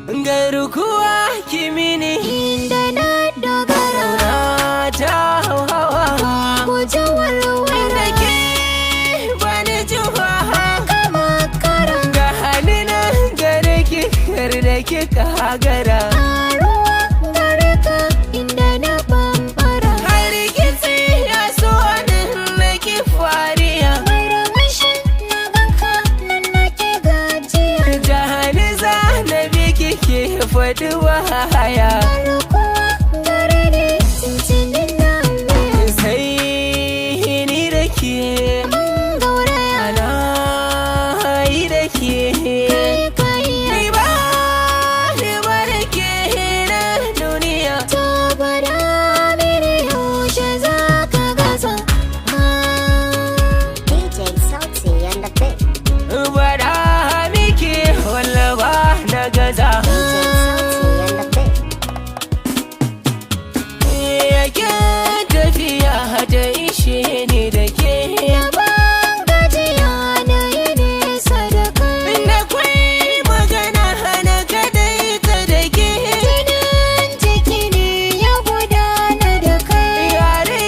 Garkuwa kimini. Inda na dogara. Na ta hawa. Guje warwara. Da ke bani juwa. Kama kara. Ga halina gare ki kar da ki kagara. Karuwa gare ka inda na bambara. Har kitsi ya so nan nake fariya. Murmushin na ganka nan nake gajiya. Jahali za na bi kike faɗi wahaya. Garkuwa gare ni tuntunin na wuya. Sai ni da ke. Mun gauraya. Ana yi da ke. Kai kai. Ni ba ni ba da ke na duniya. To gwada mini yaushe za ka gaza. DJ Salty on the beat. Bada miki walla ba na gaza. DJ Salty on the beat. Yake tafiya ta ishe ni da ke. Yaban gajiya na yi nesa da kai. Da kwai magana hana kadai ta da ke. Jinin jiki ne ya gudana da kai. Yare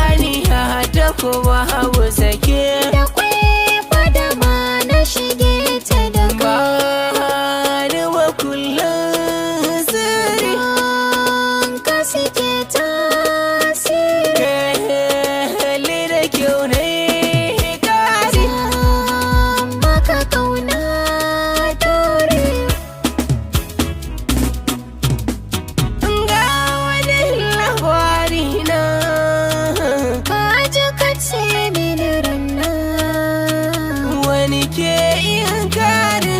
aniya ta kuma hau sake. Da kwai fadama na shige ta da kai. Ba ni wa kullum sirri. Ka suke tasiri. Kalli da kyau ne kari. Maka kauna dore. Ga wani labari na. Ka ji ka ce mini ranna. Wani ke yin kari.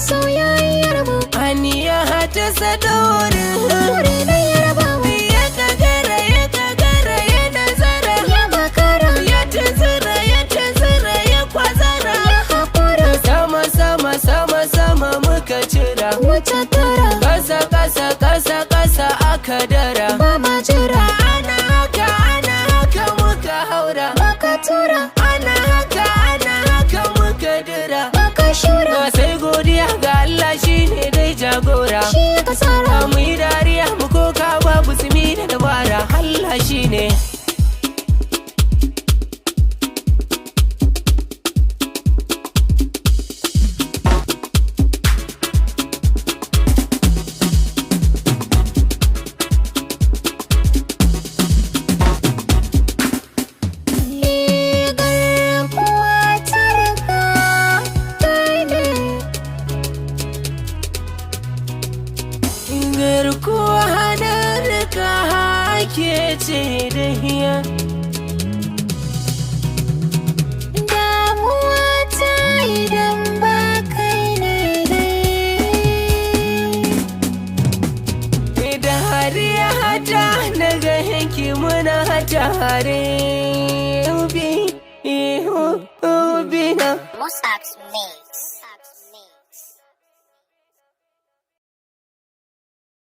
Soyayyar mu. Aniya ta sadori. Dore na yarbawa. Ya kagara ya kagara ya nazara. Ya makara. Ya tunzura ya tunzura ya kwazara. Ya haƙura. Sama sama sama sama muka cira. Wuce tara. Kasa kasa kasa kasa aka dara. Ba ma jira. Ana haka ana haka muka haura. Baka tura. Ana haka ana haka muka dira. Baka shura. Sai godiya ga Allah shine dai jagora. Shi ka tsara. Mu yi dariya mu koka babu sumi da dabara. Allah shine. Garkuwa ta riga kai ne. Garkuwa da ka ke ce da hiya. Damuwa ta idan ba kai ne dai. Da hariya hata na ga yanki muna tare.